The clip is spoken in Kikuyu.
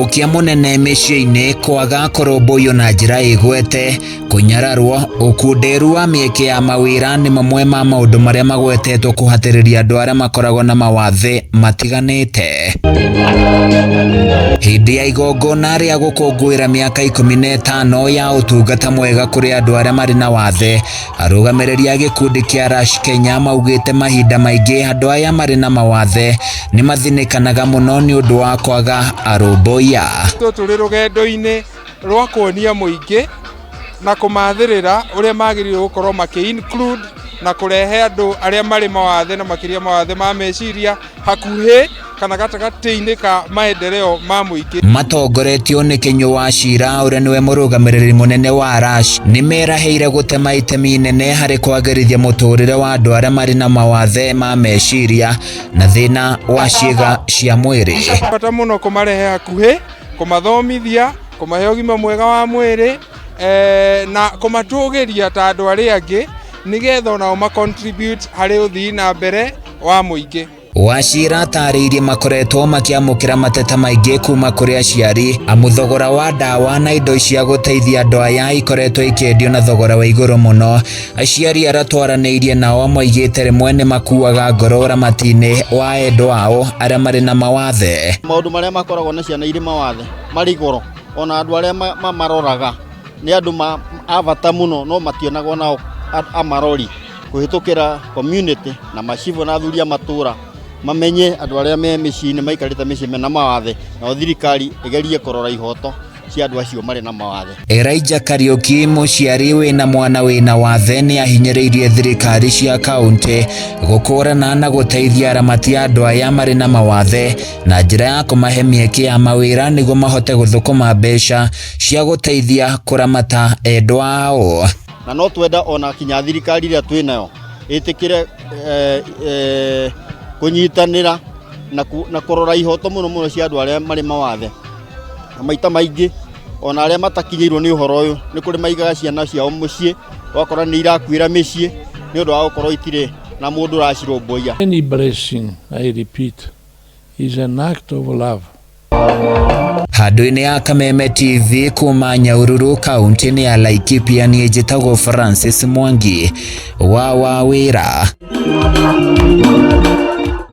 Ũthũkia mũnene mĩciĩ-inĩ, kwaga kũrũmbũiyo na njĩra ĩgwete, kũnyararwo, ũkunderu wa mĩeke ya mawĩra nĩ mamwe ma maũndũ marĩa magwetetwo kũhatĩrĩria andũ arĩa makoragwo na mawathe matiganĩte. Hĩndĩ ya igongona rĩa gũkũngũĩra mĩaka 15 ya ũtungata mwega kũrĩ andũ arĩa marĩ na wathe, arũgamĩrĩri a gĩkundi kĩa Rush Kenya maugĩte mahinda maingĩ andũ aya marĩ na mawathe nĩ mathinĩkanaga mũno nĩ ũndũ wa kwaga arũmbũiya. Tũrĩ rũgendo-inĩ rwa kuonia mũingĩ na kũmathĩrĩra ũrĩa magĩrĩirwo gũkorwo makĩ include na kũrehe andũ arĩa marĩ mawathe na makĩria mawathe ma meciria hakuhĩ kana gatagatĩ-inĩ ka maendeleo ma mũingĩ. Matongoretio nĩ Kĩnyũ wa Cira ũrĩa nĩwe mũrũgamĩrĩri mũnene wa Rush nĩ merahĩire gũtema itemi inene harĩ kwagĩrithia mũtũrĩre wa andũ arĩa marĩ na mawathe ma meciria na thĩna wa ciĩga cia mwĩrĩ. Bata mũno kũmarehe hakuhĩ, kũmathomithia, kũmahe ũgima mwega wa mwĩrĩ na kũmatũgĩria ta andũ arĩa angĩ nĩgetha onao ma contribute harĩ ũthii na mbere wa mũingĩ. Wachira atarĩirie makoretwo makĩamũkĩra mateta maingĩ kuma kũrĩ aciari amu thogora wa ndawa na indo cia gũteithia andũ aya ikoretwo ikĩendio na thogora wa igũrũ mũno. Aciari arĩa twaranĩirie nao moigĩte rĩmwe nĩ makuaga ngoro ũramati-inĩ wa endwa ao arĩa marĩ na mawathe. Maũndũ marĩa makoragwo na ciana irĩ mawathe marĩ goro, ona andũ arĩa mamaroraga nĩ andũ a bata mũno, no mationagwo nao amarori kũhĩtũkĩra community na macibũ na athuri a matũra mamenye andũ arĩa me mĩciĩ-inĩ maikarĩte mĩciĩ mena mawathe, nao thirikari ĩgerie kũrora ihoto cia andũ acio marĩ na mawathe. Elijah Kariuki mũciari wĩna mwana wĩna wathe nĩ ahinyĩrĩirie thirikari cia kaunti gũkũrana na gũteithia aramati a andũ aya marĩ na mawathe na njĩra ya kũmahe mĩeke ya mawĩra nĩguo mahote gũthũkũma mbeca cia gũteithia kũramata endwa ao. Na no twenda ona kinya thirikari ĩrĩa twĩ nayo ĩtĩkĩre kũnyitanĩra na kũrora ihoto mũno mũno cia andũ arĩa marĩ mawathe. Na maita maingĩ ona arĩa matakinyĩirwo nĩ ũhoro ũyũ nĩ kũrĩ maigaga ciana ciao mũciĩ, ũgakora nĩ irakuĩra mĩciĩ nĩ ũndũ wa gũkorwo itirĩ na mũndũ ũracirũmbũiya. Any blessing, I repeat, is an act of love. Handũ-inĩ ya Kameme TV kuma Nyahururu kaunti-inĩ ya Laikipia niĩ njĩtagwo Francis Mwangi wa Wawĩra.